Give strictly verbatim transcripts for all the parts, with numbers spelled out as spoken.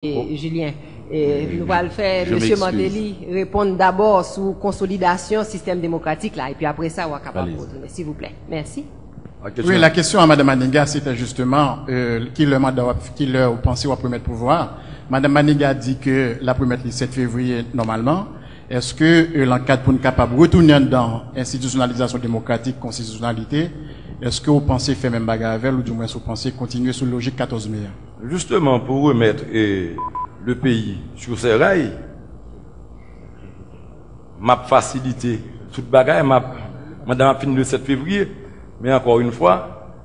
Julien. E nou pral fè Mesye Martelly reponn dabò sou konsolidasyon sistèm demokratik la, epi apre sa, w a kapab retounen, silvouplè. Mèsi. Wi, la kesyon a Madanm Maniga, se te jisteman, euh, ki lè manda w ap, ki lè ou panse w ap remèt pouvwa a. Madanm Maniga di ke l ap remèt li sèt fevriye nòmalman. Èske, euh, nan kad pou n kapab retounen anndan enstitisyonalizasyon demokratik, konstitisyonalite, èske ou panse fè menm bagay avè l, oudimwens ou panse kontinye sou lojik katòz me a? Jisteman, pou remèt, eh, le peyi sur ses rails, m ap fasilite tout bagay, m ap, manda m ap fini le sèt fevriye, men ankò yon fwa,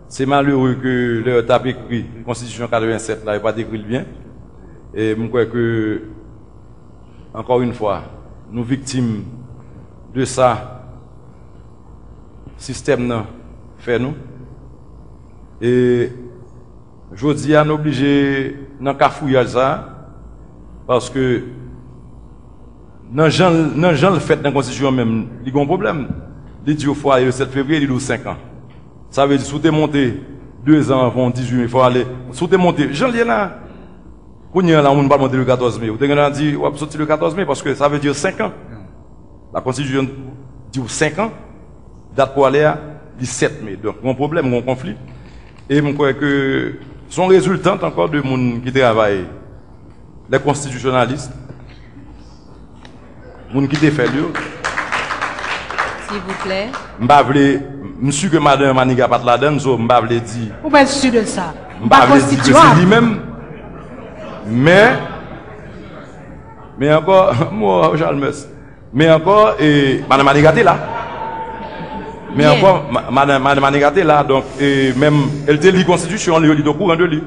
se malere ke lè yo t ap ekri konstitisyon katrevennsèt la, yo pa t ekri l byen. E m kwè ke, ankò yon fwa, nou viktim de sa sistèm nan fè nou. E jodi a, n oblije nan kafouyaj sa a, paske nan jan, nan jan l fèt nan konstitisyon an menm, li gen yon pwoblèm. Li di w fò ale le sèt fevriye, li di w senk an. Sa vle di, si w te monte de zan anvan yon dizuit me, fò ale, si w te monte, jan l ye la, kounye a la, yon moun pral monte le katòz me, ou te gen dwa di, w ap soti le katòz me, paske sa vle di senk an. La konstitisyon di w senk an, dat pou ale a, li sèt me. Donk, yon pwoblèm, yon konfli. E m kwè ke se yon reziltant ankò de moun ki travay, les constitutionnalistes, moun ki te fè l yo. Silvouplè. M pa vle, m si ke madan Maniga pa t ladann, so m pa vle di. Ou mèt si de sa. M pa vle di ke se li menm. Men, men ankò, mo Chalmers. Men ankò, e, madan Maniga te la. Men ankò, ma- madan madan Maniga te la, donk, e, menm, el te li konstitisyon, li, li te okouran de li.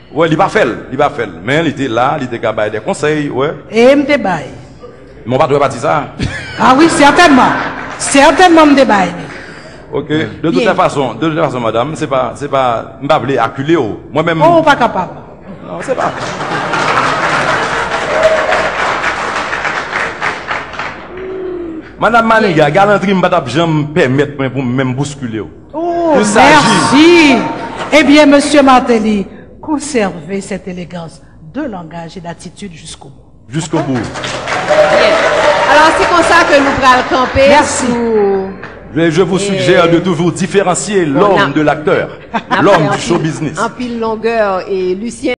Wè, li pa fè l, li pa fè l. Men li te la, li te ka bay de konsèy, wè. E m te bay. Men w pa t wè pati sa a. Ah wi, sètènman. Sètènman, m te bay li. Ok, de toute façon, de toute façon, madanm, se pa, se pa, m pa vle akile w. Mwen menm. Oh, ou pa kapab. Non, se pa. Madanm Maniga, galantri m pa t ap janm pèmèt mwen pou m menm bouskile w. Oh, merci. Eh bien, Monsieur Martelly, conservez cette élégance de langage et d'attitude jusqu'au bout. Jusqu'au bout. Yes. Alors, c'est comme ça que nous pral camper. Merci. Sous... Je, je vous suggère de toujours différencier l'homme de l'acteur, l'homme du show business. Anpil longè, e Lucien.